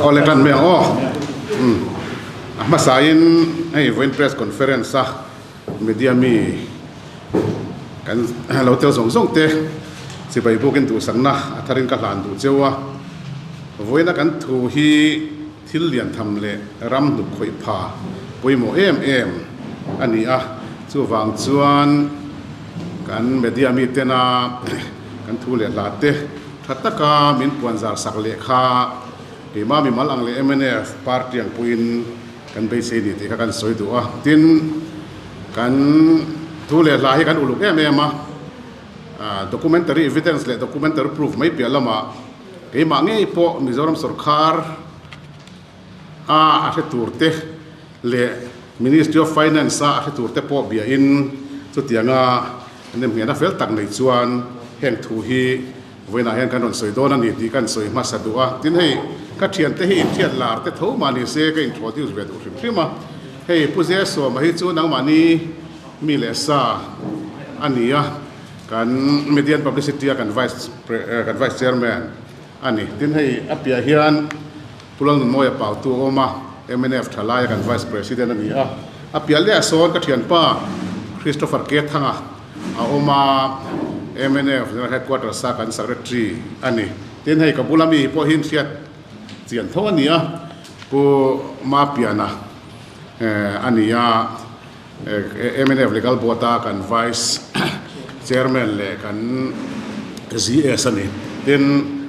Awle tan mai ang aw a hmasain hei vawiin press conference a media mi kan lo tel zawng zawng te chibai bukin duhsakna a tharin ka hlan duh cheu a vawiina kan thu hi Thil lian tham leh ram hnuk khawih pha pawimawh em em a ni a, chuvang chuan kan media mitena kan thu leh hla te tha taka min puan zar sak leh kha keimah mimal ang leh mnf party ang pawhin kan beisei ni tih kha kan sawi duh a. Tin, kan thu leh hla hi kan uluk em em a, documentary evidence leh documentary proof mai piah lamah, Keimah ngei pawh Mizoram sawrkar a a hre tur te leh Ministry of Finance a a hre tur te pawh biain chutianga nemnghehna fel tak nei chuan heng thu hi vawiinah hian kan rawn sawi dawn a ni tih kan sawi hmasa duh a. Tin hei ka thiante hi inthiat lar te tho mah ni se ka introduce ve duh hrim hrim a. Hei Pu Zesawma hi chu nangmahni mi leh sa a ni a. Kan Media and Publicity a kan Vice kan Vice Chairman a ni. Tin hei a piah hian Pu Lalnunmawia Pautu a awm a, mnf Thalaia kan Vice President a ni a. A piah leh ah sawn ka thianpa Christopher Kethanga a awm a, mnf General Headquarters a kan Secretary a ni. Tin hei ka bula mi pawh hi inhriat chian tho a ni a, Pu Mapiana a ni a. Mnf Legal Board a kan Vice Chairman leh kan GS a ni. Tin,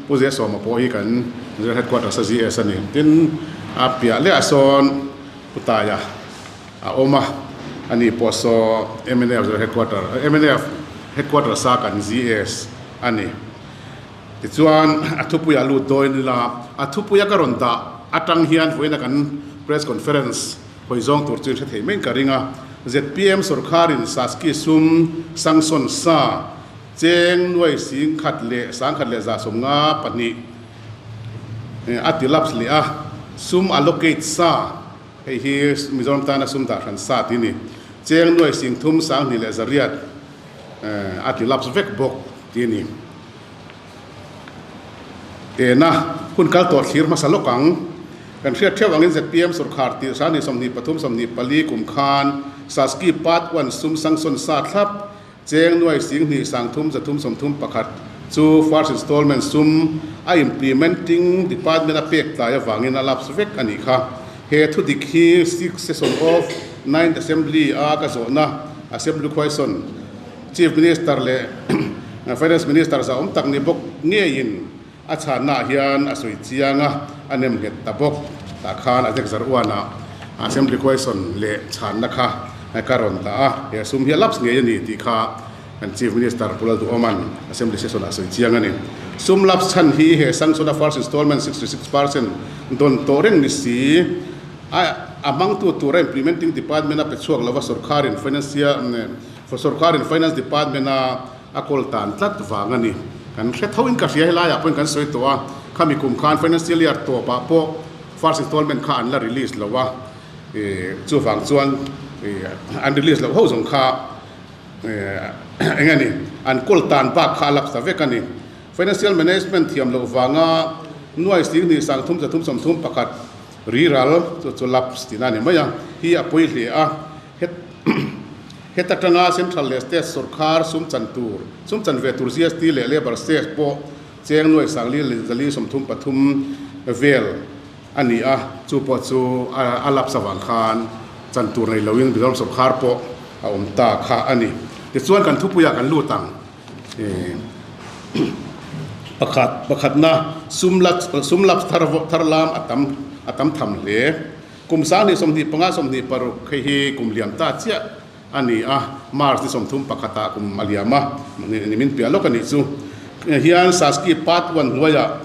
Pu Zesawma pawh hi kan General Headquarters a GS a ni. Tin, a piah lehah sawn Pu Taia a awm a, ani pawh saw mnf General Headquarters, mnf Headquarters a kan GS a ni. Tichuan, a thupuiah lut dawn ila, a thupuia ka rawn dah atang hian vawiina kan Press Conference Hawi zawng tur chu in hre thei mai in ka ring a, zpm sawrkharin Saski sum sanction sa cheng nuai sing khat leh sang khat leh 152 a ti lapse leh a, sum allocate sa, hei hi Mizoram tana sum dah hran sa tih a ni, cheng nuai sing thum sang hnih leh zariat a ti lapse vek bawk tih a ni. Ena hun kal tawh thlir hmasa lawk ang. Kan hriat theuh angin zpm sawrkhar tih hran ni 23 24 kum khan Saski Part One sum sanction sa thlap cheng nuai sing hnih sang thum zathum 31 chu first installment sum a implementing department a pek tlai avangin a lapse vek a nih kha. He thu dik hi sixth session of ninth assembly a ka zawhna assembly question Chief Minister leh Finance Minister zahawm tak ni bawk ngeiin a chhannaah hian a sawi chiang a, a nem nghet ta bawk. Tah khan a zek zar uanah Assembly Question leh chhanna kha ka rawn dah a, he sum hi a lapse ngei a ni tih kha kan Chief Minister Pu Lalduhawma'n Assembly Session-ah a sawi chiang a ni. Sum lapse chhan hi he sanction-a first installment 66% dawn tawh reng ni si. A a hmangtu tura Implementing Department a pe chhuak lova sawrkharin Financial Sawrkarin Finance Department a a kawl tan tlat vang a ni. Kan hre tho in ka hria helai ah pawhin kan sawi tawh a, khami kum khan Financial Year tawp ah pawh First Installment kha an la release lo a, chuvang chuan an release loh ho zawng kha eng a ni, an kawl tan bak kha a lapse ta vek a ni. Financial Management thiam loh vanga nuai sing hnih sang thum zathum 31 riral chu chu lapse tihna a ni mai a, hi a pawi hle a. Het atanga Central leh State sawrkhar sum chan tur, sum chan ve tur GST leh Labour Cess pawh cheng nuai sangli leh zali 33 vel a ni a, chu pawh chu a lapse avang khan chan tur nei loin Mizoram sawrkhar pawh a awm ta kha a ni. Tichuan kan thupuiah kan lut ang. Pakhat, pakhatna sum sum lapse thar thar lam a tam a tam tham hle. Kum 2025, 26 hei hi kum liam ta chiah a ni a, March ni 31 ah kum a liam a, ni min piah lawk a nih chu. Hian Saski Part One hnuaiah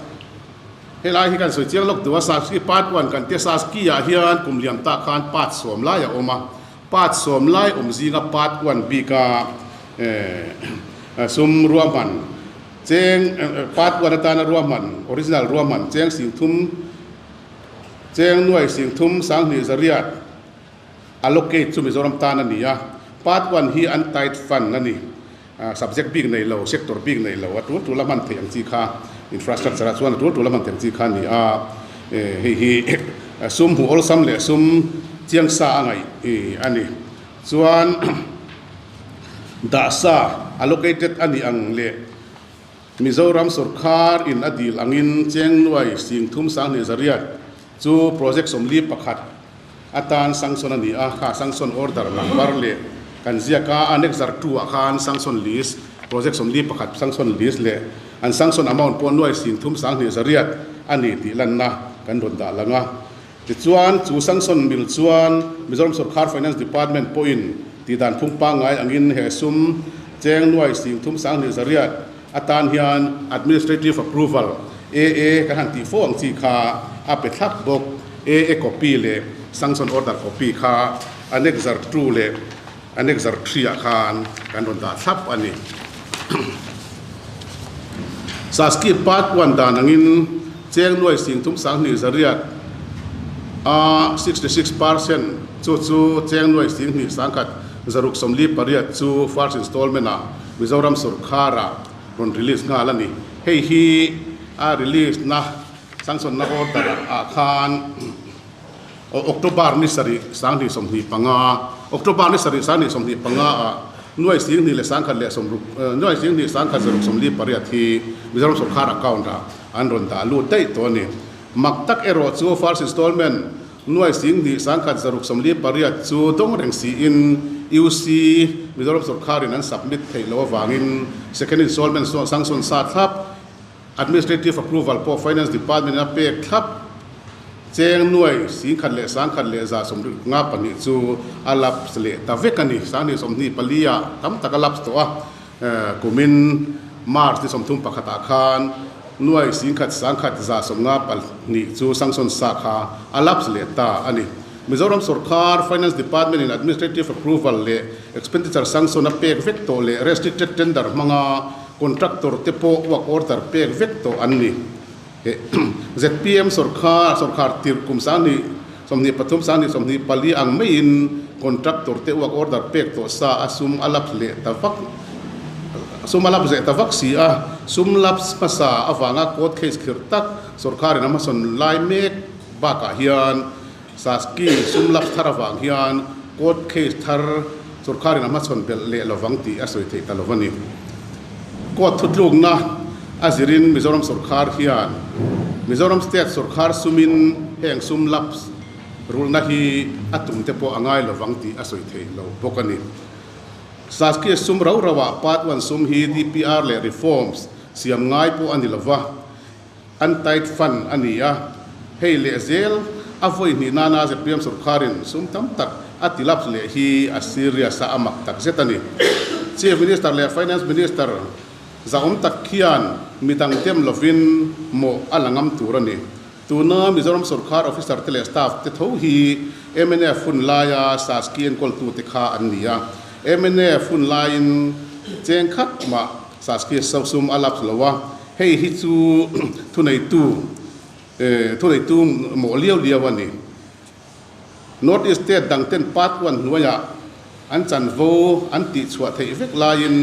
helai hi kan sawi chiang lawk duh a, Saski Part One kan tia Saski ah hian kum liam ta khan part sawm lai a awm a, part sawm lai awm zinga Part One bika sum ruahman cheng Part One atana ruahman original ruahman cheng sing thum Cheng nuai sing thum sanghnih zariat allocate chu Mizoram tan a ni a, Part One hi untied fund a ni. Subject bik nei lo, sector bik nei lo, a tul tul a hman theih ang chi kha infrastructure ah chuan a tul tul a hman theih ang chi kha a ni a. Hei hi sum hmuh awlsam leh sum chiang sa a ngaih a ni. Chuan dah sa allocated a nih ang leh Mizoram sorkar in a dil angin cheng nuai 30 20 chu project 41 atan sanction a ni a, kha sanction order number leh kan ziak a, annexure 2 ah khan sanction list, project 41 sanction list leh an sanction amount pawh nuai 30 20 a ni tih lanna kan rawn dah lang a. Tichuan, chu sanction mil chuan Mizoram Sorkar Finance Department pawhin tihdan phung pangngai angin he sum cheng nuai 30 20 atan hian Administrative Approval, AA, kan han tih fo ang chi kha a pe thlap bawk. AA copy leh sanction order copy kha Annexure 2 leh Annexure 3 ah khan kan rawn dah thlap a ni. Saski Part 1 dan angin cheng nuai 30 20 a 66% chu chu cheng nuai 2 1 648 chu first installment ah Mizoram sorkar ah rawn release nghal a ni. Hei hi a release na sanction na order ah khan October ni sarih 2025, October ni sarih 2025 ah nuai 2 leh 100 leh sawmruk nuai 2 100 648 hi Mizoram sorkar account ah an rawn dah lut daih tawh a ni. Mak tak erawh chu first installment nuai 2 100 648 chu dawng reng siin UC Mizoram sorkarin an submit theih loh avangin second installment sanction sa thlap Administrative approval pawh Finance Department in a pek thlap. Cheng nuai 10,000 leh 100 leh 154 chu a lapse leh ta vek a ni. 2024 ah tam tak a lapse tawh a, kumin March ni 31 ah khan nuai 10,000 100 154 chu sanction sa kha a lapse leh ta a ni. Mizoram sorkar Finance Department in administrative approval leh expenditure sanction a pek vek tawh leh restricted tender hmanga Contractor te pawh work order pek vek tawh an ni. Zpm sorkar sorkar tirh kum 2023 2024 ang maiin contractor te work order pek tawh sa a sum a lapse leh ta vak sum a lapse leh ta vak si a, sum lapse hmasa avanga court case khirh tak sorkarin a hmasawn lai mek bakah hian Saski sum lapse thar avang hian court case thar sorkarin a hmachhawn belh leh lovang tih a sawi theih ta lo a ni. Court thutlukna a zirin Mizoram sorkar hian Mizoram state sorkar sumin heng sum lapse rulhna hi a tum te pawh a ngai lovang tih a sawi theih lo bawk a ni. Saski sum rau rauah Part 1 sum hi DPR leh reforms siam ngai pawh a ni lova. Untied fund a ni a, hei leh zel a vawi hnih nana zpm sorkarin sum tam tak a ti lapse leh hi a serious a, a mak tak zet a ni. Chief Minister leh Finance Minister zahawm tak khian midang dem lovin mawh a la ngam tur a ni. Tuna Mizoram sorkar officer te leh staff te tho hi mnf hun laia Saski enkawltute kha an ni a, mnf hun laiin cheng khat mah Saski sum a lapse lo a, Hei hi chu thuneitu thuneitu mawh liau liau a ni. North East State dang ten Part 1 hnuaiah an chanvo an tihchhuah theih vek laiin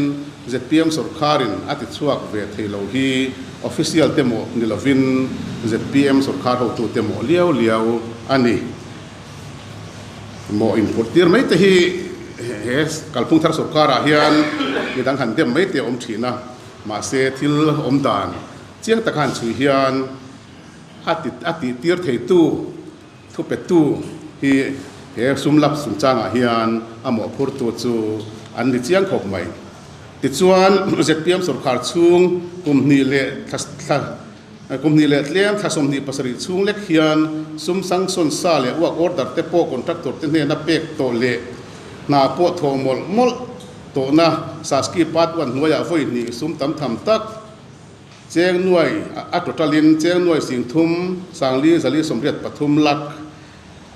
zpm sorkarin a tichhuak ve thei lo hi official te mawh ni lovin zpm sorkar hotute mawh liau liau a ni. Mawh inphurh tir mai te hi he kalphung thar sorkarah hian midang han dem mai te a awm thin a. Mahse thil awm dan chiang taka han chhui hian a ti a tih tir theitu thupetu hi he sum lap chungchangah hian a mawhphurtu chu an ni chiang khawp mai. Tichuan zpm sorkar chhung kum hnih leh thla thla kum hnih leh tlem thla 27 chhung lek hian sum sanction sa leh work order te pawh contractor te hnena pek tawh leh hna pawh thawh mawlh mawlh Tawhna Saski Part 1 hnuaiah vawi hnih sum tam tham tak cheng nuai a total in cheng nuai 30 40 483 lakh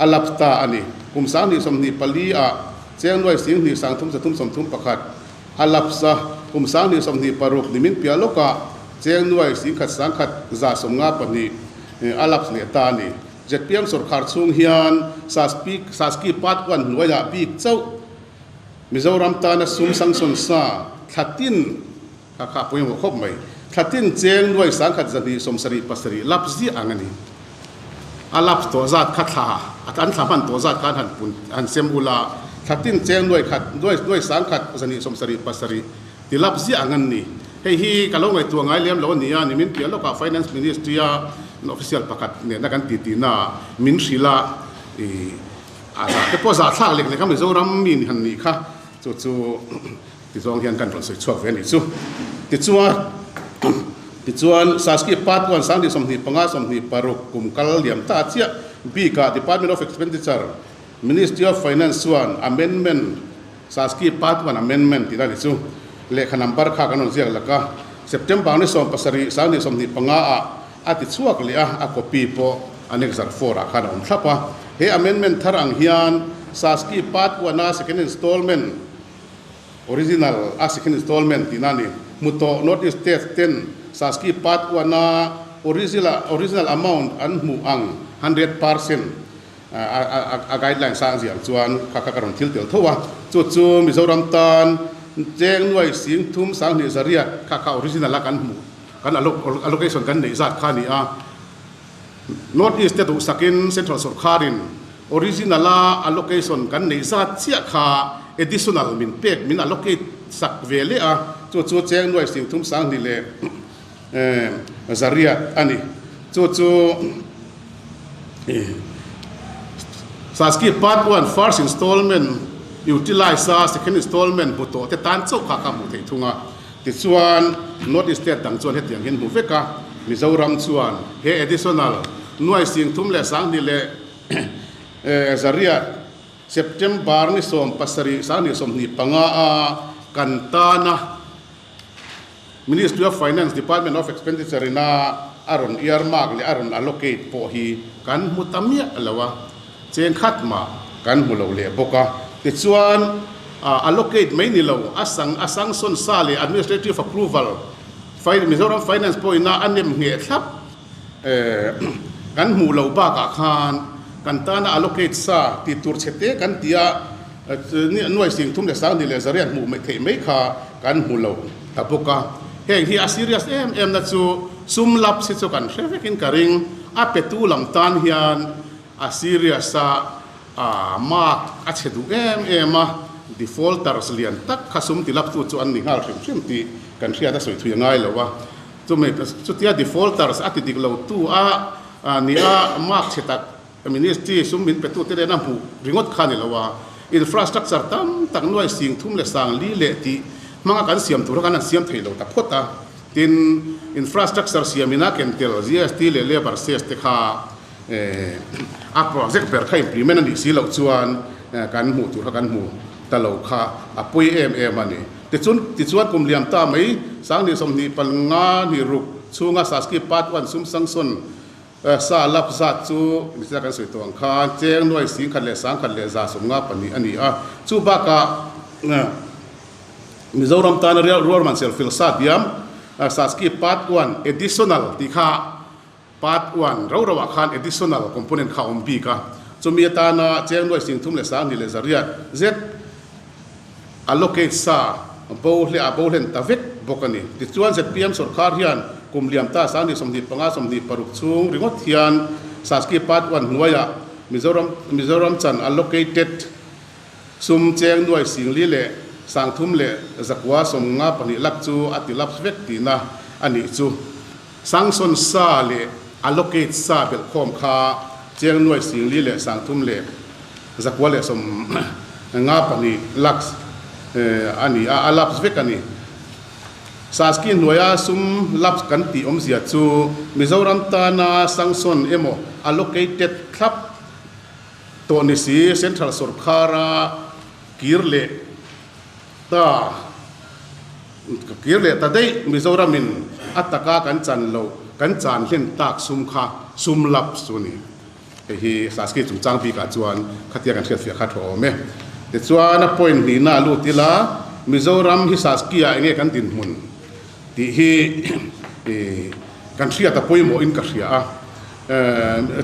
a lapse ta a ni. Kum 2024 ah cheng nuai 2 3 331 a lapse a, kum 2026 nimin piah lawkah cheng nuai 1 1 152 a lapse leh ta a ni. Zpm sorkar chhung hian Saski Part 1 hnuaiah bik chauh Mizoram tana sum sanction sa Thla tin kha kha a pawimawh khawp mai. Thla tin cheng nuai sangkhat zahnih sawmsarih pasarih lap ziah ang a ni. A lap tawh zat kha thla an thla hman tawh zat khan han pun han sem ula thla tin cheng nuai khat nuai nuai sangkhat zahnih sawmsarih pasarih ti lap ziah ang an ni. Hei hi ka lo ngaihtuah ngai lem lo a ni a, nimin piah lawkah Finance Ministry-a official pakhat nena kan titi naah min hrilh a, ih a zah te pawh zah thlak lek lek a Mizoram mi han nih kha chu chu Tizawng hian kan rawn sawi chhuak ve a nih chu. Tichuan, tichuan Saski Part 1 25 26 kum kal liam ta chiah bikah Department of Expenditure, Ministry of Finance chuan Amendment, Saski Part 1 Amendment tih a ni chu, lehkha number kha kan rawn ziak lak a, September ni 17 2025 ah a ti chhuak leh a, a copy pawh Annexure 4 ah khan a awm thlap a. He amendment thar ang hian Saski Part 1 a second installment, Original a second installment tihna a ni. Hmu tawh North East State ten Saski Part 1 a original amount an hmuh ang 100% a guideline sang ziah ang chuan kha kha ka rawn thil tel tho a. Chu chu Mizoram tan cheng nuai sing thum sanghnih zariat kha kha original a kan hmuh kan allocation kan neih zat kha a ni a. North East te duhsakin Central sawrkharin original a allocation kan neih zat chiah kha additional min pek min allocate sak ve leh a, chu chu cheng nuai sing thum sanghnih leh zariat a ni. Chu chu Saski Part 1 First Installment utilize a Second Installment hmu tawh te tan chauh kha kha hmuh theih thung a. Tichuan, North East State dang chuan hetiang hian hmu vek a, Mizoram chuan he additional nuai sing thum leh sanghnih leh zariat September ni 17 sanghnih 25 a kan tana Ministry of Finance Department of Expenditure ina a rawn earmark leh a rawn allocate pawh hi kan hmu ta miah lo a. Cheng khat mah kan hmu lo leh bawk a. Tichuan, allocate mai ni lo, a sang a sanction sa leh administrative approval Mizoram Finance pawhin a nem ngheh thlap kan hmuh loh bakah khan kan tana allocate sa tih tur chhe te kan ti a, nuai sing thum leh sang ni leh zariat hmuh theih mai kha kan hmu lo ta bawk a. Heng hi a serious em em na chu sum lapse hi chu kan hre vekin ka ring, a petu lam tan hian A serious a, a mark a chhe duh em em a, defaulters lian tak kha sum ti laptu chu an ni nghal hrim hrim tih kan hriat a sawi thui a ngai lo a. Chumi chutia defaulters a ti dik lo tu a ni a, mark chhe tak ministry sum min petu te nen a hmuh ringawt kha a ni lo a, infrastructure tam tak nuai sing thum leh sang li leh tih hmanga kan siam tur kha kan han siam thei lo ta phawt a. Tin, infrastructure siamin a ken tel GST leh labour cess te kha A project ber kha implement a nih si loh chuan kan hmuh tur kha kan hmu ta lo kha a pawi em em a ni. Tichun tichuan kum liam ta mai Sanghnih 25 hnih ruk chhunga Saski Part 1 sum sanction sa lap zat chu michina kan sawi tawh ang khan cheng nuai sing khat leh sang khat leh za sawmnga pahnih a ni a. Chu bakah Mizoram tana rualman selfil sa diam Saski Part 1 Additional tih kha Part 1, Ro roah khan additional component kha a awm bik a, chumi atana cheng nuai sing thum leh sanghnih leh zariat zet allocate sa bo hle a bo hlen ta vek bawk a ni. Tichuan zpm sawrkar hian kum liam ta 20 25 26 chhung ringawt hian Saski Part 1 hnuaiah Mizoram Mizoram chan allocated sum cheng nuai sing li leh sang thum leh zakua sawmnga pahnih lak chu a ti lapse vek tihna a nih chu. Sanction sa leh allocate sa belhkhawm kha cheng nuai sing li leh sang thum leh zakua leh sawm nga pahnih lakhs a ni a, a lapse vek a ni. Saski hnuaia sum lapse kan tih awmzia chu Mizoram tana sanction emaw allocated thlap tawh ni si Central sawrkhara kir leh Ta, ka kir leh ta daih, Mizoramin a taka kan chan loh, kan chan hlen tak sum kha sum lapse chu a ni. Hei hi Saski chungchang bikah chuan khatia kan hriatfiah kha a tha awm e. Tichuan a point hnihna a lut ila, Mizoram hi Saski-ah enge kan dinhmun tih hi kan hriat a pawimawhin ka hria a.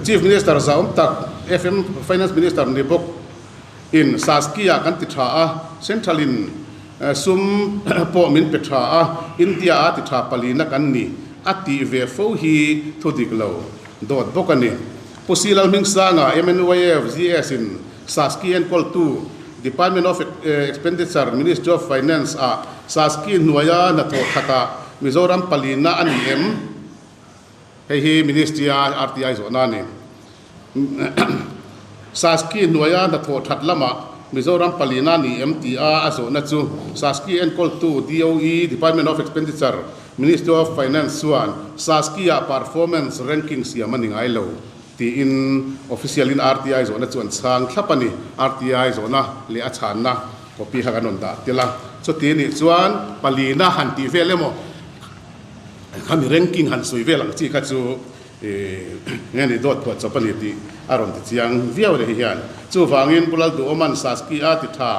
Chief Minister zahawm tak, FM Finance Minister ni bawk, In Saskia kan ti tha a, Central in Sum pawh min pe tha a, India a ti tha palina kan ni a tih ve fo hi thu dik lo dawt bawk a ni. Pu Si Lalhmingsanga, MNYF, GS in Saski enkawltu Department of Expenditure, Ministry of Finance ah Saski hnuaia hnathawh thatah Mizoram palina a ni em? Hei hi Ministry a RTI zawhna a ni. Saski hnuaia hnathawh that lamah Mizoram palina ni em tih a a zawhna chu Saski enkawltu DOE, Department of Expenditure, Ministry of Finance chuan Saski-ah performance ranking siam a ni ngai lo tiin official in RTI zawhna chu an chhang thlap a ni. RTI zawhna leh a chhanna copy kha kan rawn dah tel a. Chuti nih chuan palina han tih vel emaw Khami ranking han sawi vel ang chi kha chu nge ni dawt phuah chawp a ni tih a rawn ti chiang viau leh hi hian. Chuvangin Pu Lalduhawman Saski a ti tha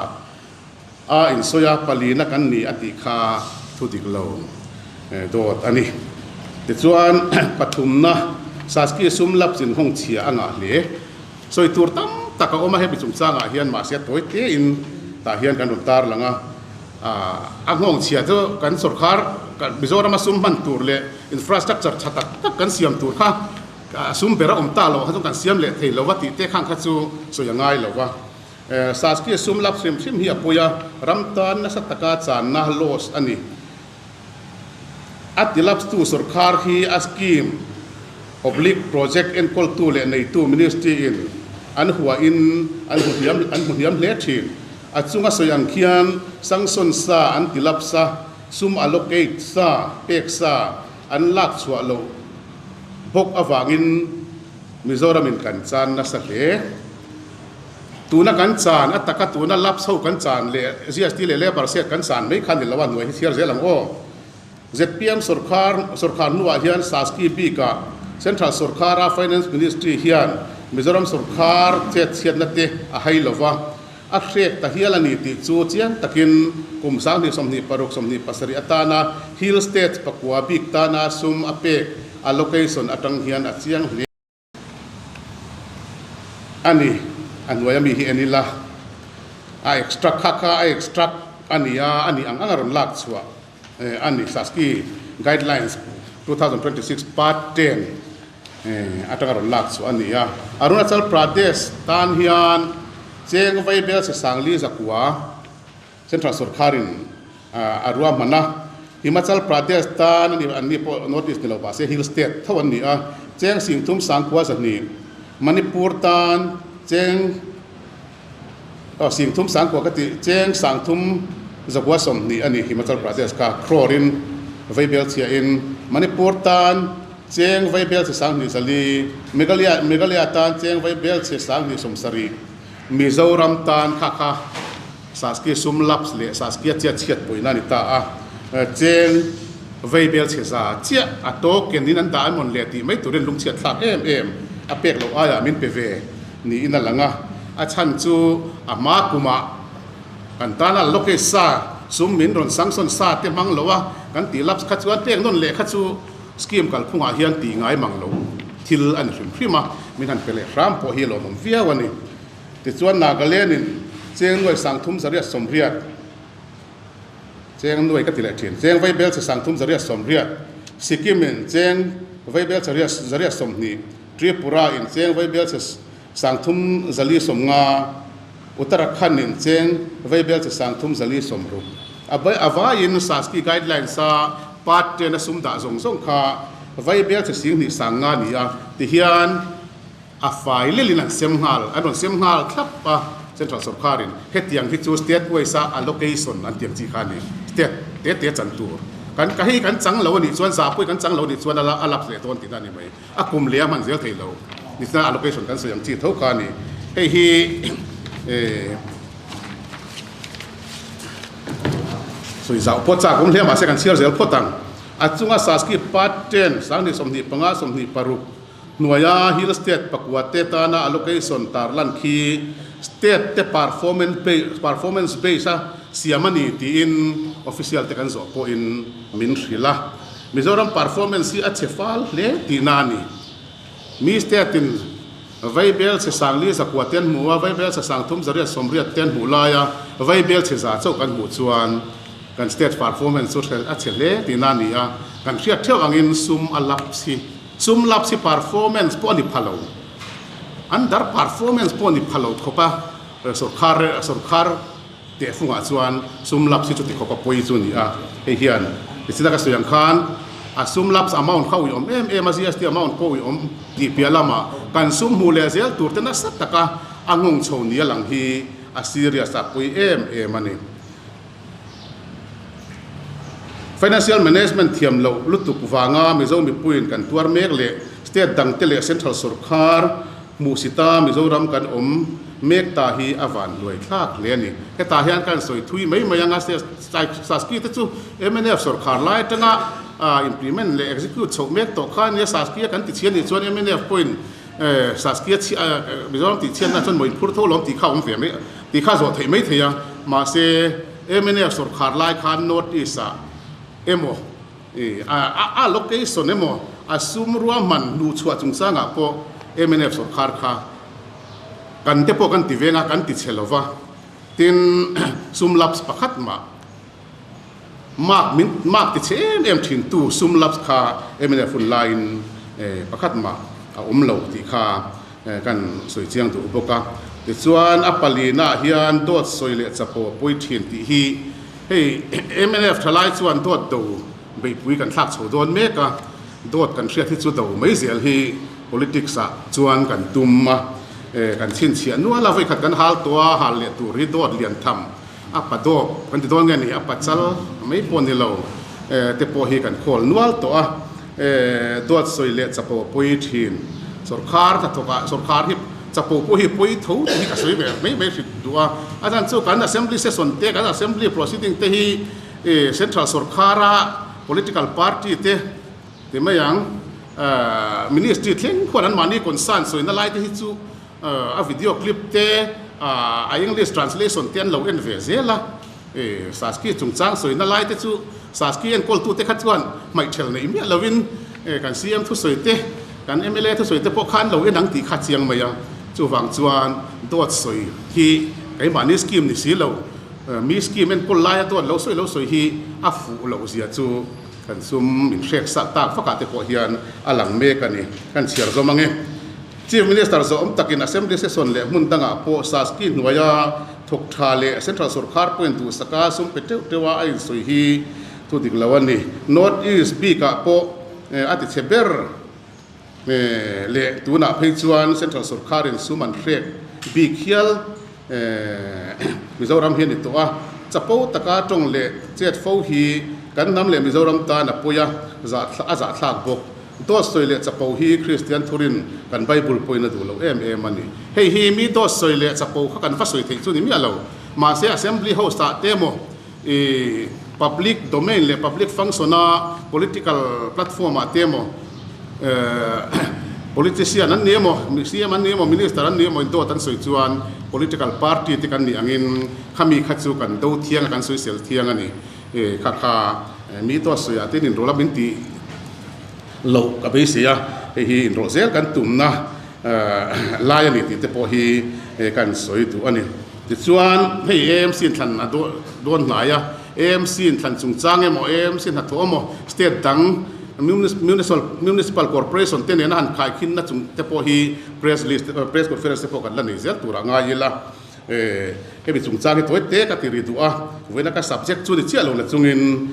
a insawi a, palina kan ni a tih kha thu dik lo dawt a ni. Tichuan pathumna Saski sum lapse in hawng chhia a ngah hle. Sawi tur tam tak a awm a, hemi chungchangah hian mahse tawi tein tah hian kan rawn tarlang a. A nghawng chhia chu kan sorkar Mizorama sum hman tur leh infrastructure tha tak tak kan siam tur kha sum ber a awm ta lo kha chu kan siam leh thei lo va tih te khang kha chu sawi a ngai lo va. Saski sum lap hrim hrim hi a pawi a, ram tan nasa taka channa loss a ni. A ti lapse tu sorkar hi a scheme oblique project enkawltu leh neitu ministry in an hua in an hmu hniam an hmu hniam hle thin. A chunga sawi ang khian sanction sa an ti lapse a, sum allocate sa, pek sa an lak chhuah loh bawk avangin Mizoram in kan chan nasa hle. Tuna kan chan, a taka tuna lapse ho kan chan leh GST leh labour set kan chan mai kha ni lo a, hnuai hi chhiar zel ang aw. Zpm sawrkhar sawrkhar hnuah hian Saski bikah Central sawrkhara Finance Ministry hian Mizoram sawrkhar chet chhiatna te a hai lo va, a hrek ta hial a ni tih chu chiang takin kum 2026 27 atana Hill States pakua bik tana sum a pek allocation atang hian a chiang hle. A ni, a hnuaia mi hi en ila, a extract kha kha a extract a ni a, a nih ang ang a rawn lak chhuah a ni, Saski Guidelines 2026 Part 10 atanga rawn lak chhuah a ni a. Arunachal Pradesh tan hian cheng vaibel sesangli zakua Central sorkharin a ruahman a, Himachal Pradesh tan a ni, an ni pawh North East ni lo mahse Hill State tho an ni a, cheng singthum sangkua zahnih, Manipur tan cheng aw singthum sangkua ka tih cheng sangthum zakua 20 a ni Himachal Pradesh kha crore in vaibel chhia in Manipur tan cheng vaibel chhe 20 zali, Meghalaya Meghalaya tan cheng vaibel chhe 20 70 Mizoram tan kha kha Saski sum lapse leh Saskia chiat chhiat puihna a ni ta a, cheng vei bel chhe za chiah a token in an dah emawn leh tih mai turin lungchhiat thlak em em a pek loh aiah min pe ve niin a lang a, a chhan chu a hma kumah kan tana allocate sa sum min rawn sanction sa te hmang lo a kan tih lapse kha chuan pek nawn leh kha chu scheme kalphungah hian tih ngai mang lo thil a ni hrim hrim a, min han pe leh hram pawh hi a lawmawm viau a ni. Tichuan Nagaland in cheng nuai 380, cheng nuai ka ti leh thin, cheng vaibel chhe 380, Sikkim in cheng vaibel chhe 120, Tripura in cheng vaibel chhe 350, Uttarakhand in cheng vaibel chhe 360. A a vaiin Saski guidelines a part 10 a sum dah zawng zawng kha vaibel chhe 25,000 ni a, tihian A fai lelin an sem nghal, an rawn sem nghal thlap a, Central sorkarin hetiang hi chu state wise a allocation an tiang chi kha a ni, state te te chan tur. Kan ka hei kan chang lo a nih chuan zah pawhin kan chang lo a nih chuan a a lapse leh dawn tihna a ni mai. A kum leh a hman zel thei lo nichina allocation kan sawi ang chi tho kha a ni. Hei hi eh sawi zauh pawh chak awm hle mahse kan chhiar zel phawt ang. A chunga Saski part 10, 2025, 26, Hnuaia Hill State pakua te tana allocation tarlan khi State te performance base a siam a ni tiin official te kan zawh pawhin min hrilh a. Mizoram performance hi a chhe fal hle tihna a ni. Mi State in Vaibel chhe 4,900 te an hmu a, Vaibel chhe 3,880 te an hmuh laia Vaibel chhe za chauh kan hmuh chuan kan state performance chu hrel a chhe hle tihna a ni a, kan hriat theuh angin sum a lapse hi, sum lapse hi performance pawh a ni pha lo, under performance pawh a ni pha lo khawp a, sorkar sorkar tehfungah chuan sum lapse hi chuti khawp a pawi chu a ni a, hei hian tichina ka sawi ang khan a sum lapse amount kha uiawm em em a, GST amount pawh uiawm tih piah lamah kan sum hmuh leh zel tur te nasa taka a nghawng chho ni a lang hi a serious a pawi em em a ni. Financial management thiam loh lutuk vanga Mizo mipuiin kan tuar mek leh state dangte leh central sorkar hmuhsita Mizoram kan awm mek ta hi a van hluai thlak hle a ni. Hetah hian kan sawi thui mai mai anga Saski te chu mnf sorkar lai atanga implement leh execute chhoh mek tawh kha a nia, Saski a kan ti chhian nih chuan mnf pawhin Saskia chhia Mizoram tih chhiatna chuan mawin phur tho lawm tih kha a awm ve mai tih kha zawh theih mai thei a, mahse mnf sawrkhar lai khan North East ah emaw a location emaw a sum ruahman hnuhchhuah chungchangah pawh mnf sawrkhar kha kan te pawh kan ti veng a, kan ti chhe lova, tin sum lapse pakhat mah Mark min mark ti chhe em em thin tu sum lapse kha mnf hun laiin pakhat mah a awm lo tih kha kan sawi chiang duh bawk a. Tichuan a palina ah hian dawt sawi leh chapo a pawi thin tih hi hei mnf thalai chuan dawt do beihpui kan thlak chho dawn mek a, dawt kan hriat hi chu do mai zel hi politics ah chuan kan tum a, kan chhinchhiah nual a, vawikhat kan hal tawh a, hal leh tur hi dawt lian tham A pa dawk kan ti dawn nge ni, a pa chal mai pawh ni lo te pawh hi kan khawl nual tawh a, duat sawi leh chapo a pawi thin. Sawrkhar hnathawk ah sawrkhar hi chapo pawh hi pawi tho tih hi ka sawi ve mai mai hrit duh a, a chhan chu kan assembly session te kan assembly proceeding te hi central sawrkhara political party te ti mai ang ministry thleng khuan an mahni concern sawina lai te hi chu A video clip te, a English translation te an lo en ve zel a. Saski chungchang sawina lai te chu Saski enkawltute kha chuan hmaihthel neih miah lovin kan CM thusawi te, kan mla thusawi te pawh kha an lo en ang tih kha chiang mai a. Chuvang chuan dawt sawi hi keimahni scheme ni si lo, mi scheme enkawl laia dawt lo sawi lo sawi hi a fuh loh zia chu kan sum min hrek sak tak vakah te pawh hian a lang mek a ni. Kan chhiar zawm ang e. Chief Minister zawhawm takin Assembly Session leh hmun dangah pawh Saski hnuaia thawk tha leh Central Sorkar pawhin duhsaka sum pe teuh teuha a insawi hi thu dik lo a ni. North East bikah pawh a ti chhe ber leh tunah phei chuan Central Sorkarin sum an hrek bik hial Mizoram hi a ni tawh a. Chapo taka tawng leh chet fo hi kan hnam leh Mizoram tan a pawi a, a zahthlak bawk. Dawt sawi leh chapo hi Kristian thurin kan Bible pawhin a duh lo em em a ni. Hei hi mi dawt sawi leh chapo kha kan va sawi theih chu ni miah lo. Mahse Assembly House ah te emaw i public domain leh public function a political platform ah te emaw politician an ni emaw, CM an ni emaw, Minister an ni emaw in dawt an sawi chuan political party te kan nih angin khami kha chu kan do thiang a kan sawisel thiang a ni. Kha kha mi dawt sawi ah te inrawlh a min tih loh ka beisei a, hei hi inrawlh zel kan tumna lai a ni tih te pawh hi kan sawi duh a ni. Tichuan hei AMC in thlan a dawn hnai a, AMC in thlan chungchang emaw AMC hnathawh emaw state dang Municipal Corporation te nena han khaikhinna chung te pawh hi press list press conference te pawh kan la nei zel turah ngai ila. Hemi chungchang hi tawi te ka ti ri duh a, vawiina ka subject chu ni chiah lo na chungin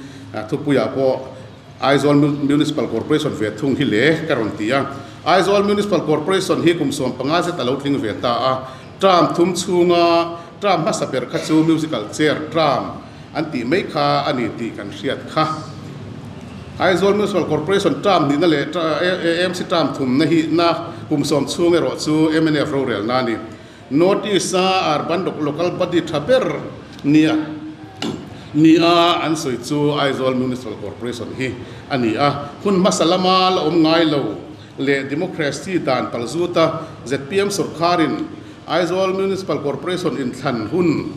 thupuiah pawh Aizawl Municipal Corporation ve thung hi le ka rawn ti a. Aizawl Municipal Corporation hi kum 15 zet a lo tling ve ta a, term thum chhunga term hmasa ber kha chu musical chair term an tih mai kha a ni tih kan hriat kha. Aizawl Municipal Corporation term hnihna leh AMC term thumna hi na kum sawm chhung erawh chu mnf rorelna a ni. North East-a urban local body tha ber nia ni a an sawi chu Aizawl Municipal Corporation hi a ni a. Hun hmasa lama la awm ngai lo leh democracy dan palzuta zpm sawrkharin Aizawl Municipal Corporation inthlan hun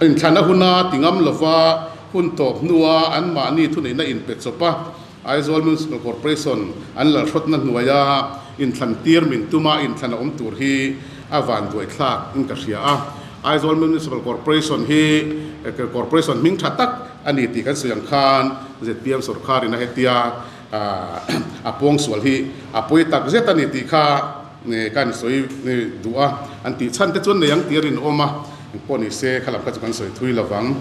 inthlan a huna ti ngam lova hun tawp hnua anmahni thuneihna inpe chawp a, Aizawl Municipal Corporation an lalhrawtna hnuaia inthlan tir min tuma inthlan a awm tur hi a van duaithlak in ka hria a. Aizawl Municipal Corporation hi Corporation hming tha tak a ni tih kan sawi ang khan zpm sorkarin a hetia a pawngsual hi a pawi tak zet a ni tih kha kan sawi duh a, an tih chhan te chuan nei ang tih a rinawm a, engpawh ni se kha lam kha chu kan sawi thui lo vang.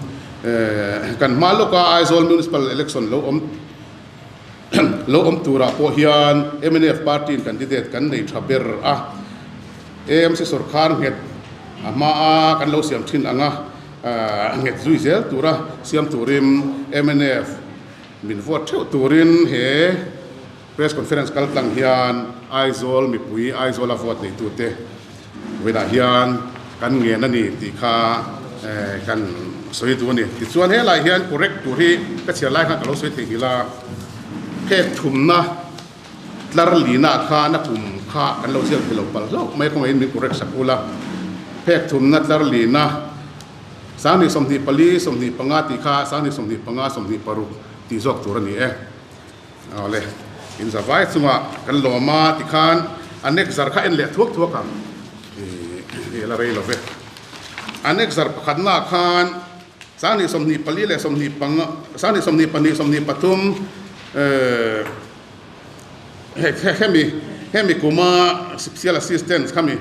Kan hma lawka Aizawl Municipal Election lo awm lo awm turah pawh hian mnf party in candidate kan nei tha ber a, AMC sorkar nghet a hmaa kan lo siam thin anga nghet zui zel tura siam turin mnf min vote theuh turin he Press conference kal tlang hian Aizawl mipui, Aizawla vote neitute vawiinah hian kan ngen a ni tih kha kan sawi duh a ni. Tichuan helai hian correct tur hi ka chhiar lai khan ka lo sawi theihnghilh a, phek thumna tlar lina khan a kum kha kan lo ziak thei lo palh hlauh mai a, kawngaihin min correct sak ula. Phek thumna tlar lina 2024, 25 tih kha 2025, 26 tih zawk tur a ni e. Awle, in za vai chungah kan lawm a tikhan a nek zar kha en leh thuak thuak ang i la rei lo ve. A nek zar pakhatnaah khan 2024 leh 25, 2022, 23 hemi hemi kuma special assistance khami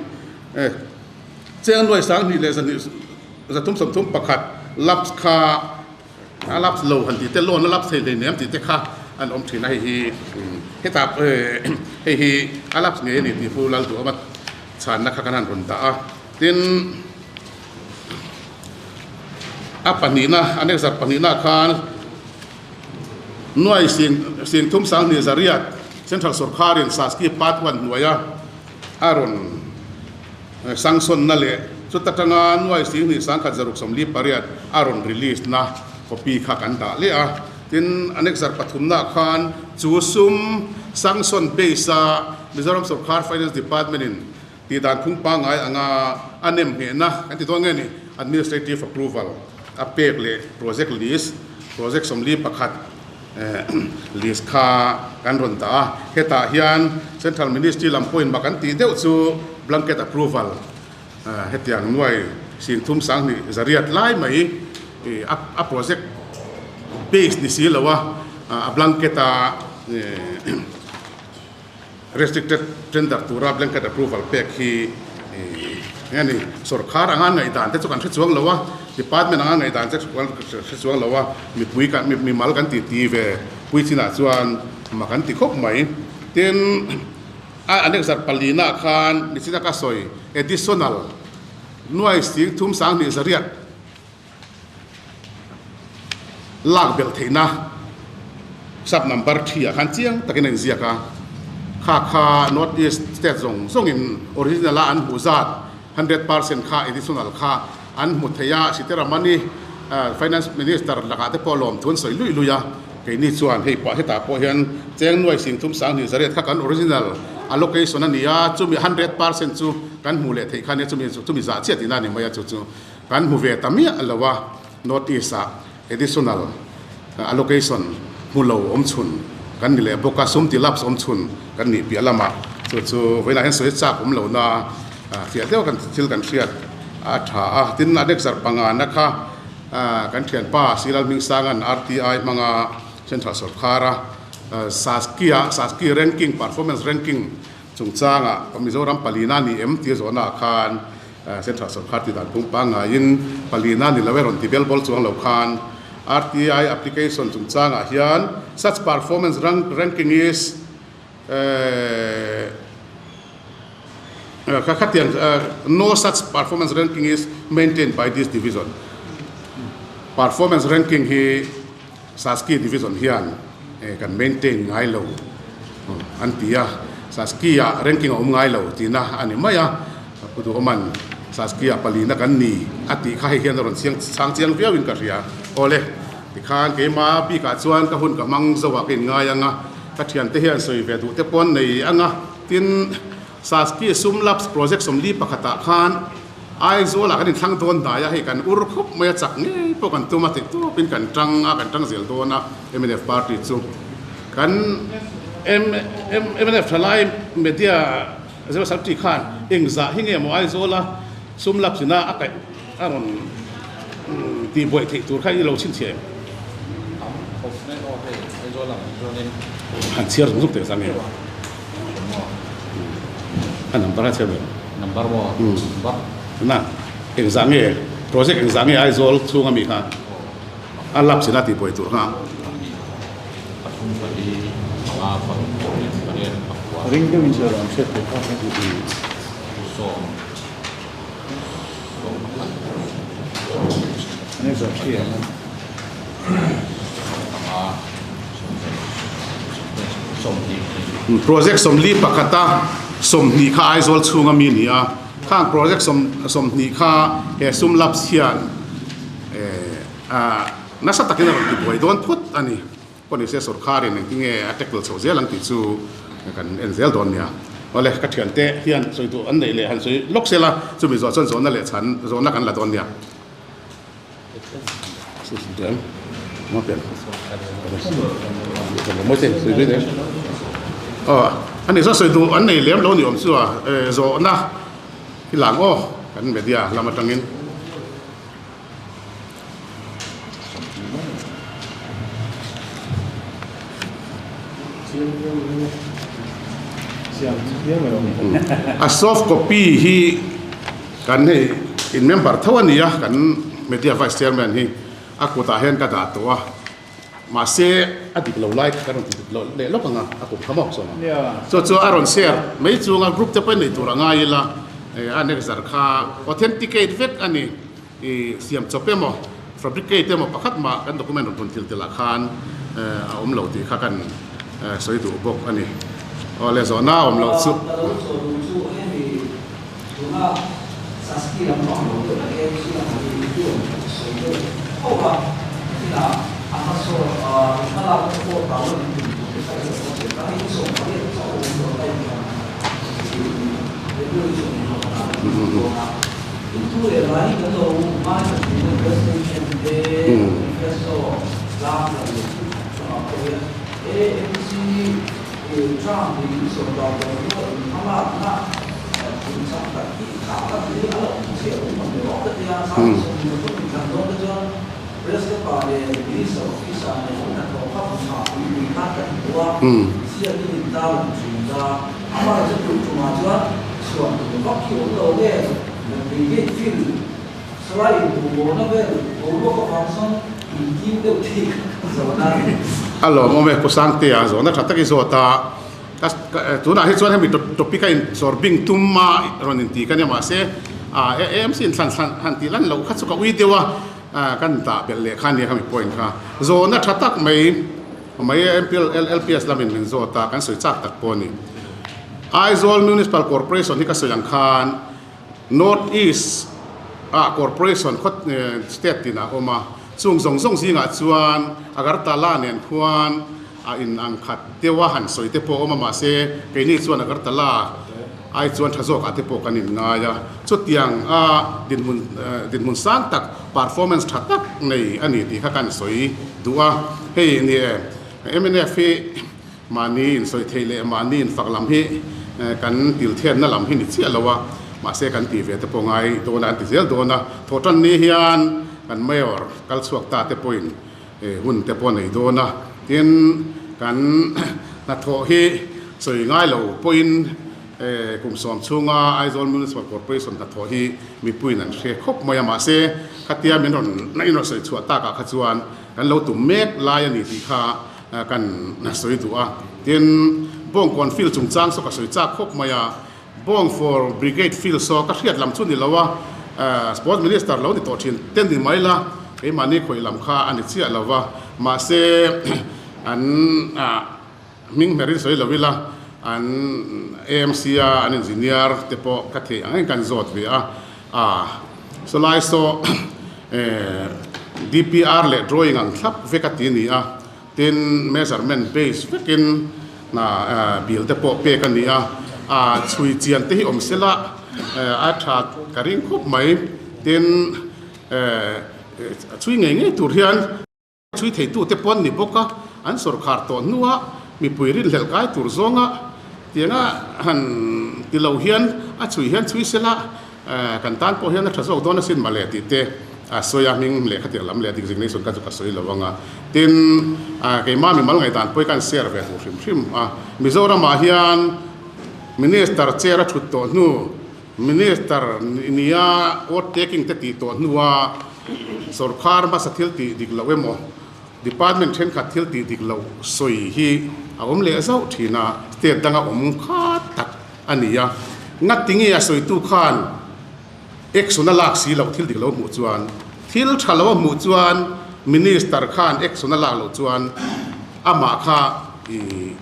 cheng nuai 2000 leh 331 laps kha A laps lo han tih te, loan a laps thei hlei nem tih te kha an awm thin a, hei hi hetah hei hi a laps ngei a ni tih Pu Lalduhawma chhanna kha kan han rawn dah a. Tin, a pahnihna, a next zar pahnihna khan nuai sing sing thum 2000 zariat Central Sorkharin Saski Part One hnuaia a rawn Sangsawnna leh chuta tanga nuai 20 1,648 a rawn release na copy kha kan dah leh a. Tin, Annexure pathumnaah khan chu sum Sangsawn base a Mizoram Sorkar Finance Department in tihdan phung pangngai anga a nem nghehna kan ti dawn nge ni, Administrative Approval a pek leh Project List, Project 41, List kha kan rawn dah a, hetah hian Central Ministry lam pawhin mak an tih deuh chu blanket approval hetiang nuai 30 20 zariat lai mai a project base ni si lo a, a blanket a Restricted tender tura blanket approval pek hi eng a ni? Sorkar anga ngaihdan te chu kan hre chuang lo a, department anga ngaihdan te chu kan hre chuang lo a, mipui kan mimal kan ti ti ve pui chinah chuan mak an ti khawp mai. Tin, a annexure palina khan nichina ka sawi additional nuai 30 20 zariat Lak belh theihna sub number thi ah khan chiang takin a inziak a, kha kha North East state zawng zawngin original a an hmuh zat 100% kha additional kha an hmu thei a, Sitaramani Finance Minister lakah te pawh lawmthu an sawi luih luih a, keini chuan hei pah hetah pawh hian cheng nuai 30 20 zariat kha kan original allocation a ni a, chumi 100% chu kan hmuh leh theih kha nia chumi chumi zah chiah tihna a ni mai a chu chu. Kan hmu ve ta miah lo a, North East-ah additional allocation hmu lo awm chhun kan ni leh bawk a, sum ti lapse awm chhun kan nih piah lamah chu chu vawiinah hian sawi chak awm lo na fiah deuh kan thil kan hriat a tha a. Tin, a next zarh pangana kha kan thianpa Silal Hmingsanga'n RTI hmanga Central Sorkara Saskia Saski ranking performance ranking chungchangah Mizoram palina ni em tia zawhnaah khan Central Sorkar tih dan phung pangngaiin palina ni lo e rawn ti bel bawl chuang lo khan RTI application chungchangah hian such performance ranking is khatiang no such performance ranking is maintained by this division performance ranking hi Saski division hian kan maintain ngai lo an ti a, Saski ah ranking a awm ngai lo tihna a ni mai a, Pu Duhawman Saski ah palina kan ni a tih kha hei hian a rawn chiang chhang chiang viau in ka hria. Awle, tikhan keima bikah chuan ka hun ka hmang zo ah ka inngai ang a, ka thiante hian sawi ve duh te pawh an nei ang a, tin Saski sum lapse project 41 ah khan Aizawl ah kan inthlang dawn hnai a, hei kan ur khawp mai a, chak ngei pawh kan tum a, theih tawpin kan tang a, kan tang zel dawn a, mnf party chu kan mnf thalai media zero sub chi khan engzah hi nge maw Aizawl a sum lapse ina a kaih a rawn tihbuaih theih tur kha i lo chhinchhiah em? Tam khawp mai aw hei Aizawl ang chuanin. Han chhiar zung zung teh zang nge? A number a chhiar ve. Number maw? Number. Na engzah nge project engzah nge Aizawl chhunga mi kha a lapse in a tihbuai tur kha? Ring deuhin chhiar ang hriat theih phak hi. Project 41 a 20 kha Aizawl chhunga mi a ni a, khang project 20 kha he sum lapse hian nasa takin a rawn tibuai dawn phawt a ni. Pawh nise sorkharin engtinge a tackle chho zel ang tih chu kan en zel dawn nia. Awle, ka thiante hian sawi duh an neih leh han sawi lawk sela, chumi zawh chuan zawhna leh chhan zawhna kan la dawn nia. Aw, ani chuan sawi duh an nei lem lo ni awm chu a, zawhna hi lang aw kan media lam atangin. A soft copy hi kan hei in member tho a ni a, kan media vice chairman hi a kutah hian ka dah tawh a, mahse a dik lo lai ka rawn ti dik lo leh lawk ang a, a kum kha maw sawn ang. Chu chu a rawn share mai chunga group te pawhin nei tur a ngai ila, a next kha authenticate vek a ni. I siam chawp emaw, fabricate emaw pakhat mah kan document rawn thil tel ah khan a awm lo tih kha kan sawi duh bawk a ni. Aw le zawhna a awm loh chu. Ka lo chawh duh chu hemi tuna Saski lam pang lo deuh vek em chu lam hi i rawn sawi deuh tho a, tina a hmasawn hmalak na pawh tau la min tum tur te kha i rawn sawi ta hei i 18 chauh a awm dawn a inthlan February 25 ah kan dawn a. Intu leh lai kan lo ngaithla thin a Press Station te Manifesto tlang la leh thu khat chungah pawh hian AMC term leh in sawrkar dan rual in hmalakna chungchang tak hi tha tak hi a lo awm chiah lo awm leh awk ka tia 35 in thlan dawn te chuan Press paper leh Minister Office ah leh an hnathawh kha hmu tha pui pui khan kan hmu a, ziakin in tarlang thin ta. Amaherawhchu tun tumah chuan chhuan tur vak hi awm lo nge Brigade field salai inbuhbawhna vel boruak avang chuan inkim deuh thei kha ka zawn a. A lawmawm e, Pu Sangtea zawhna tha tak i zawt a, ka tunah hi chuan hemi topic a insawr bing tum a rawn inti ka nia mahse AMC in thlan thlan han tih lan loh kha chu ka ui deuh a, kan dah belh leh kha nia khami point kha zawhna tha tak mai. Mai MPL LPS lamin min zawt a, kan sawi chak tak pawh a ni. Aizawl Municipal Corporation hi ka sawi ang khan North East ah Corporation khaw state tinah a awm a, chung zawng zawng zingah chuan Agartala nen khuan a in ang khat deuh a han sawi te pawh a awm a, mahse keini chuan Agartala ai chuan tha zawkah te pawh kan in ngai a, chutiang a dinhmun dinhmun sang tak performance tha tak nei a ni tih kha kan sawi duh a, hei ni e mnf hi mahni insawi theih leh mahni infak lam hi kan til thianna lam hi ni chiah lo a, mahse kan tih ve te pawh ngai dawn a an ti zel dawn a, thawhtan ni hian kan mayor kal chhuak ta te pawhin hun te pawh nei dawn a, tin kan hnathawh hi sawi ngai lo pawhin kum sawm chhunga Aizawl Municipal Corporation hnathawh hi mipuiin an hre khawp mai a, mahse khatia min rawn na in rawn sawi chhuah takah kha chuan kan lo tum mek lai a ni tih kha kan sawi duh a, tin Bawngkawn field chungchang saw ka sawi chak khawp mai a, Bawng for Brigade field saw ka hriat lam chu ni lo a, Sports Minister lo ni tawh thin te ni mai la, keimahni khawih lam kha a ni chiah lo va, mahse an hming hmerin sawi lo ila an AMC a an engineer te pawh ka theih ang eng kan zawt ve a, sawlai saw DPR leh drawing ang thlap vek a ti a ni a. Tin, measurement base vekin hna bill te pawh pek a ni a, chhui chian te hi awm sela a tha ka ring khawp mai. Tin, chhui ngei ngei tur hian chhui theitu te pawh an ni bawk a, an sawrkhar tawh hnua mipui rinhlelh kai tur zawnga tianga han ti lo hian a chhui hian chhui sela. Kan tan pawh hian a tha zawk dawn asin mawle tih te a sawi a, hming leh khatiang lam leh designation kha chu ka sawi lo ang a. Tin, keimah mimal ngaihdan pawh hi ka han share ve duh hrim hrim a. Mizoramah hian Minister chair a thut tawh hnu, Minister nia vote taking te tih tawh hnua sorkar hmasa thil tih dik loh emaw, Department thenkhat thil tih dik loh sawi hi a awm leh zauh thin a, state danga awm kha tak a ni a. Ngati nge a sawitu khan action a lak si loh thil dik lo hmuh chuan, thil tha lo a hmuh chuan Minister khan action a lak loh chuan amah kha ih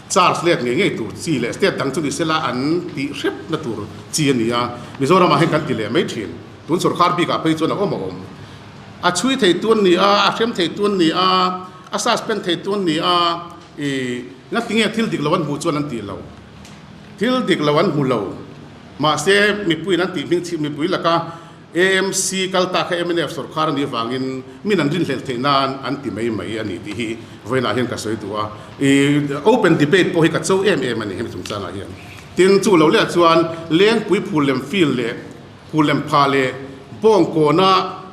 charge let ngei ngei tur chi leh state dang chu ni sela an tih hrep na tur chi a ni a. Mizoramah hian kan ti leh mai thin. Tun sorkar bikah phei chuan a awm a awm. A chhui thei tu an ni a, a hrem thei tu an ni a, a suspend thei tu an ni a, ih ngati nge thil dik lo an hmuh chuan an tih lo. Thil dik lo an hmu lo. Mahse, mipuiin an tih hming chhip mipui laka AMC kal ta kha mnf sorkar a nih avangin min an rinhlelh theih nan an ti mai mai a ni tih hi vawiinah hian ka sawi duh a. Ih open debate pawh hi ka cho em em a ni hemi chungchangah hian. Tin, chu lo leh chuan Lengpui phul lem field leh phul lem pha leh bawngkawna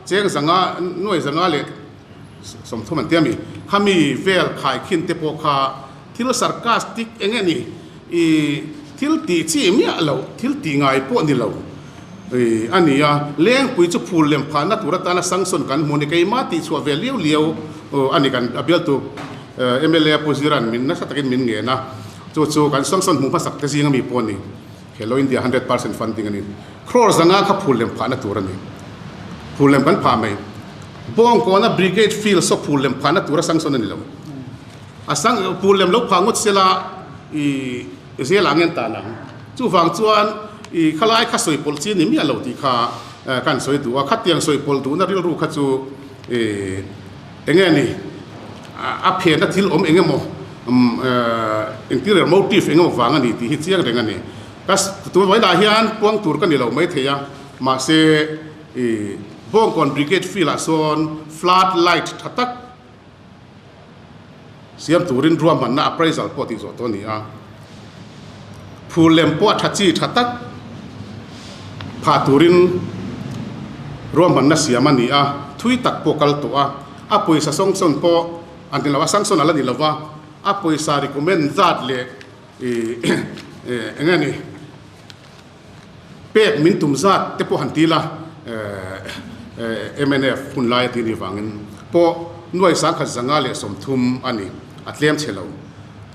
cheng zanga nuai zanga leh 30 an ti a mi, khami vel khaikhin te pawh kha thil sarcastic eng nge ni i thil tih chi miah loh, thil tih ngai pawh ni lo i a ni a, Lengpui chu phul lem phahna tur atana sanction kan hmu a ni, keimah tih chhuah ve liau liau a ni kan a bialtu mla Pu Ziran min nasa takin min ngen a, chu chu kan sanction hmuh hmasak te zinga mi pawh a ni, Hello India 100% funding a ni. Crore zanga kha phul lem phahna tur a ni. Phul lem kan phah mai. Bawngkawna Brigade Field saw phul lem phahna tura sanction a ni lo. A sang phul lem lo phah ngawt sela i zel ah ngen tan ang. Chuvang chuan i khalai kha sawi pawlh chi a ni miah lo tih kha kan sawi duh a. Khatiang sawi pawlh duhna rilru kha chu i eng nge ni a phenna thil awm eng emaw interior motive eng emaw vang a ni tih hi chiang reng a ni. Ka tun vawilah hian puang tur ka ni lo maithei a, mahse i Bawngkawn Brigade Field ah sawn flood light tha tak siam turin ruahmanna appraisal pawh tih zawh tawh a ni a. Phul lem pawh a tha chi tha tak phah turin ruahmanna siam a ni a, thui tak pawh kal tawh a, a pawisa sanction pawh an ti lo a, sanction a la ni lo va, a pawisa recommend zat leh Ih eng nge ni pek min tum zat te pawh han ti la mnf hun lai a tih nih vangin pawh nuai sangkhat zanga leh 30 a ni a tlem chhe lo.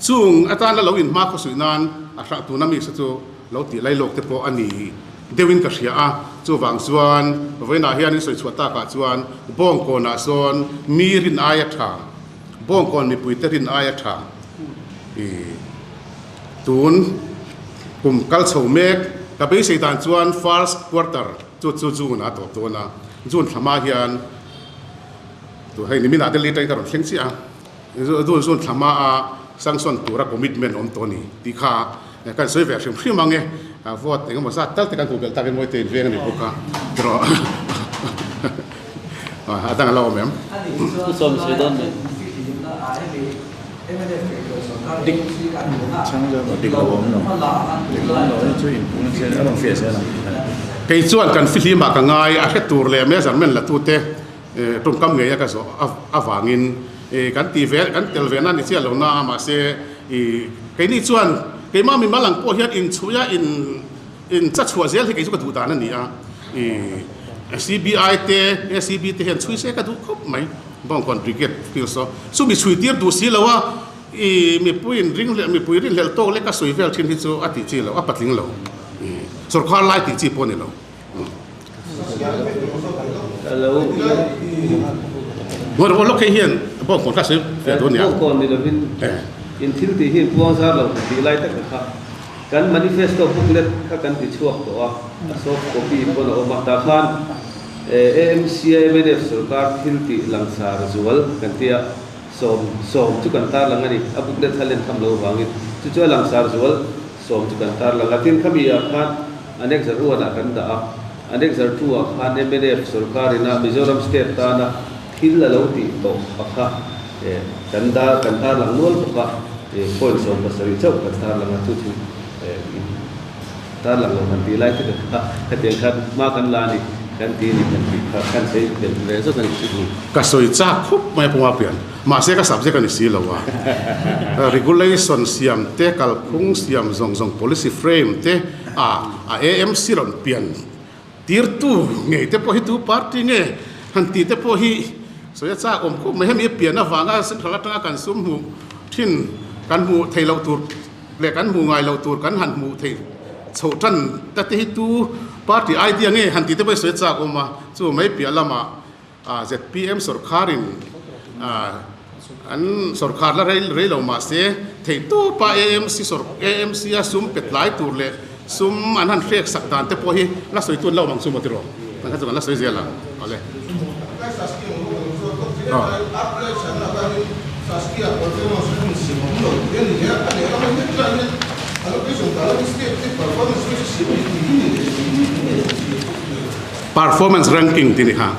Chung atana lo inhma khawsuih nan a hrang tuna mi sa chu lo tih lai lawk te pawh a ni deuhin ka hria a, chuvang chuan vawiinah hian in sawi chhuah takah chuan Bawngkawnah sawn mi rin aia tha Bawngkawn mipuite rin aia tha. I tun kum kal chho mek ka beisei dan chuan first quarter chu chu June a tawp dawn a, June thla hma hian tu hei nimin ah Delhi atangin ka rawn thleng chiah a, June June thla hma a sanction tura commitment awm tawh a ni tih kha kan sawi ve hrim hrim ang e, vote engemaw zat tal te kan hmuh belh takin mawi te in veng a ni bawk a tiraw a dang a la awm em? Kei chuan kan fihlim ah ka ngai a hre tur leh measurement la tute tawngkam ngei a ka zawh avangin kan tih ve kan tel ve na ni chiah lo na a mahse keini chuan keimah mimal ang pawh hian inchhuih a in in cha chhuah zel hi kei chu ka duh dan a ni a CBI te ACB te hian chhui se ka duh khawp mai. Bawngkawn Brigade field saw chu mi chhui tir duh si lo a, i mipui in ring leh mipui rinhlelh tawk lek a sawi vel thin hi chu a tih chi lo, a patling lo. Sorkar lai tih chi pawh a ni lo. Ngawi rawh lawk hei hian Bawngkawn kha a sawi ve duh a nia. Bawngkawn ni lovin in thil tih hi in puang zar lo tih lai tak kha kan manifesto booklet kha kan ti chhuak tawh a, a soft copy pawn a awm a, tah khan AMC a mnf sorkar thil tih langsar zual kan ti a, 10 chu kan tarlang a ni. A booklet kha len tham lo vangin chu chu a langsar zual 10 chu kan tarlang a. Tin, khami ah khan Annexure 1 ah kan dah a, Annexure 2 ah khan mnf sorkar ina Mizoram state tana thil a lo tih tawh a kha kan dar kan tarlang nual bawk a, point 17 chauh kan tarlang a, chu chu. Tarlang lo kan tih lai te kha hetiang khan hma kan la a ni kan ti a ni kan tih kha kan sawi belh ve zawk a ni chu. Ka sawi chak khawp mai a pawng a pian. Mahse ka subject a ni si lo a. Regulation siam te, kalphung siam zawng zawng, policy frame te a a AMC rawn pian tirtu ngei te pawh hi tu party nge han tih te pawh hi sawi a chak awm khawp mai. Hemi a pian avanga central atanga kan sum hmuh thin kan hmuh theih loh tur leh kan hmuh ngai loh tur kan han hmuh theih chhoh tan ta te hi tu party idea nge han tih te pawh hi sawi a chak awm a. Chu mai piah lamah ZPM sawrkharin an sawrkhar la rei rei lo mah se theihtawpa AMC sawr AMC a sum pe tlai tur leh sum an han hrek sak dan te pawh hi la sawi tun lo ang chu maw tiraw? Kan kha chu kan la sawi zel ang. Awle. Performance ranking tih ni kha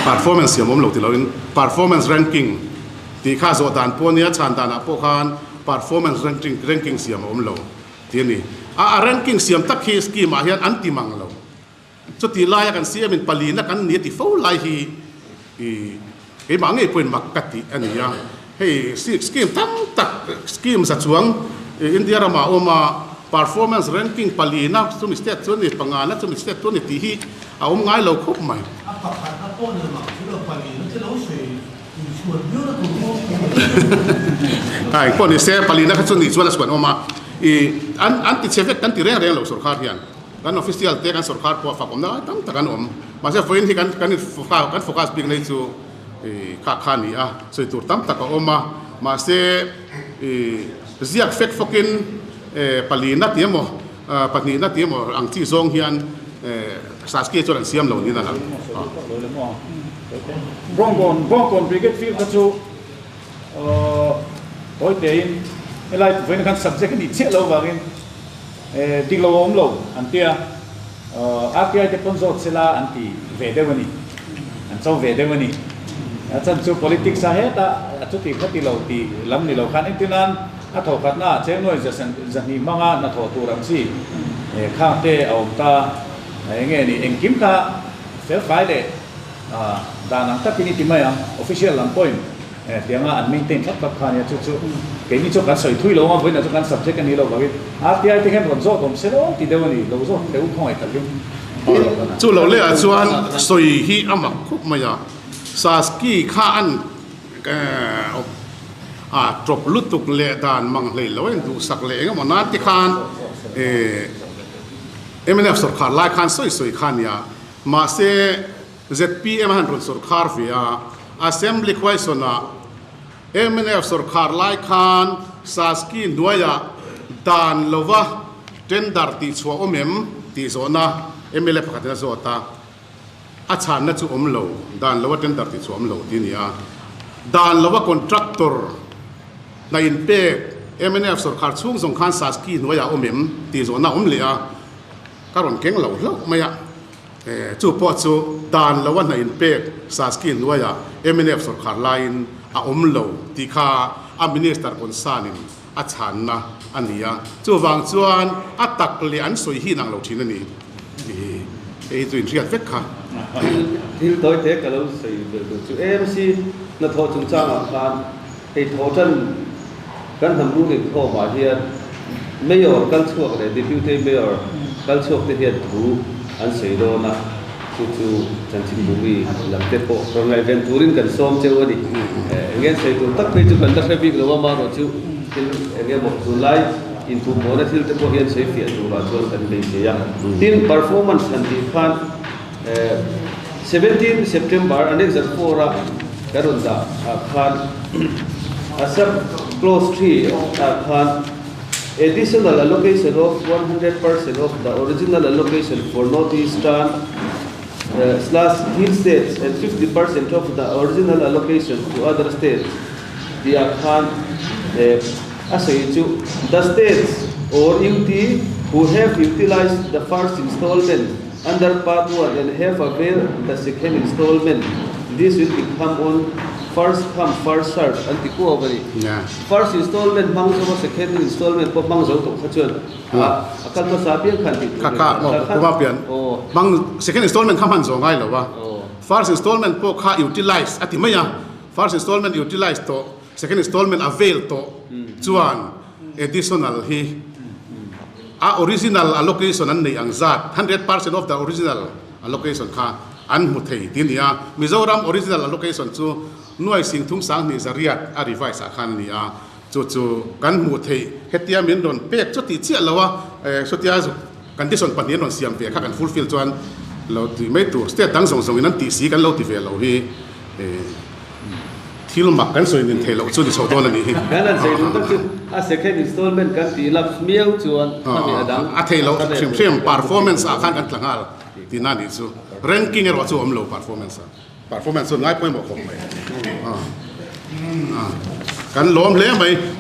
performance siam awm lo ti loin performance ranking tih kha zawh dan pawh nia chhan danah pawh khan performance ranking ranking siam a awm lo tih a ni. A a ranking siam tak hi scheme ah hian an ti mang lo. Chutih laia kan CM in palina kan ni a ti fo lai hi i keimah ngei pawhin mak ka tih a ni a. Hei scheme tam tak scheme za chuang India ramah a awm a, performance ranking palina chumi state chu a ni, pangana chumi state chu a ni tih hi a awm ngai lo khawp mai. A pakhatna pawh ni mak chu lo palina te lo sawi inchhuan viau na tur pawh a ni. Ai pawh ni se palina kha chu nih chuan a chhuan awm a, i an an ti chhe vek kan ti reng reng lo sorkar hian. Kan official te kan sorkar pawh fak awmna tam tak an awm. Mahse vawiin hi kan kan kan focus bik nei chu i kha kha a ni a, sawi tur tam tak a awm a, mahse i ziak fek fawkin palina tih emaw pahnihna tih emaw ang chi zawng hian Saskia chuan an siam lo niin a lang. Bawngkawn Bawngkawn Brigade Field kha chu tawi tein helai vawiin khan subject a nih chiah lo vangin dik lo a awm lo an tia. RTI te pawn zawt sela an ti ve deuh a ni, an cho ve deuh a ni. A chan chu politics a hetah a chuti kha ti lo tih lam ni lo khan entirnan a thawkhatna ah chengnuai zahnih hmanga hnathawh tur ang chi khang te a awm ta. Eng nge ni engkim kha felfai leh dan ang takin i ti mai ang, official lam pawhin Tianga an maintain thlap thlap kha ania, chu chu keini chu kan sawi thui lo ang a, vawiinah chu kan subject a ni lo vangin RTI te hian rawn zawt awm se lo ti deuh a ni, lo zawt teh u khawngaih takin. Chu lo lehah chuan sawi hi a mak khup mai a, Saski kha an a tawp lutuk leh dan mang hlei lo a induhsak leh eng emaw nan te khan mnf sawrkhar lai khan sawi sawi kha ania, mahse Zpm a han rawn sawrkhar ve a, Assembly question-ah mnf sawrkhar lai khan Saski hnuaiah dan lova tender tihchhuah awm em tih zawhna mla pakhatin a zawt a, a chhanna chu awm lo, dan lova tender tihchhuah awm lo tih a ni a. Dan lova contractor hna inpek mnf sawrkhar chhung zawng khan Saski hnuaiah awm em tih zawhna a awm leh a, ka rawn keng lo hlauh mai a. Chu pawh chu dan lo a hna inpek Saski hnuaiah mnf sawrkhar laiin a awm lo tih kha a minister concern-in a chhanna a ni a. Chuvang chuan a tak leh an sawi hi inang lo thin a ni. Hei hi chu inhriat vek kha. Thil tawi te ka lo sawi belh duh chu AMC hnathawh chungchangah khan hei thawhtan kan hnam rul inkhawmah hian Mayor kal chhuak leh Deputy Mayor kal chhuak te hian thu an sawi dawn a, chu chu chanchinbu mi lam te pawh rawn ngaihven turin kan sawm cheu a ni. Eng nge sawi tur tak phei chu kan la hre bik lo a, amaherawh chu thil eng emaw tunlai inphuhmawhna thil te pawh hian sawi fiah turah chuan kan beisei a. Tin, performance han tih khan 17 September Annexure 4 a kan rawn dah ah khan a sub clause 3 ah khan additional allocation of 100% of the original allocation for North Eastern slash Hill States and 50% of the original allocation to other states tih ah khan a sawi chu the states or UT who have utilized the first installment Under part 1 and have availed the second installment, this will become on First come first serve an ti kuau a ni. First installment hmang zo a second installment pawh hmang zo tawh kha chuan a kal hmasa apiang khan tih tur Kha kha maw kuma pian hmang second installment kha hman zawh ngai lo a first installment pawh kha utilize a ti mai a first installment utilize tawh second installment avail tawh chuan additional hi a original allocation an neih ang zat 100% of the original allocation kha an hmu thei ti a ni a. Mizoram original allocation chu nuai sing thum sang hnih zariat a revise ah khan a ni a, chu chu kan hmuh theih hetia min rawn pek chu tih chiah lo a, chutia condition pahnih an rawn siam ve kha kan fulfill chuan lo ti mai tur state dang zawng zawng in an tih si kan lo ti ve lo hi thil mak kan sawi nin theih loh chu ni chho dawn a nih hi. Kan han sawi duh tak chu a second installment kan tih lapse miau chuan khami a dang a theih loh hrim hrim performance ah khan kan tla nghal. Tina nih chu ranking erawh chu awm lo performance a performance chu ngai pawimawh khawp mai kan lawm hle mai.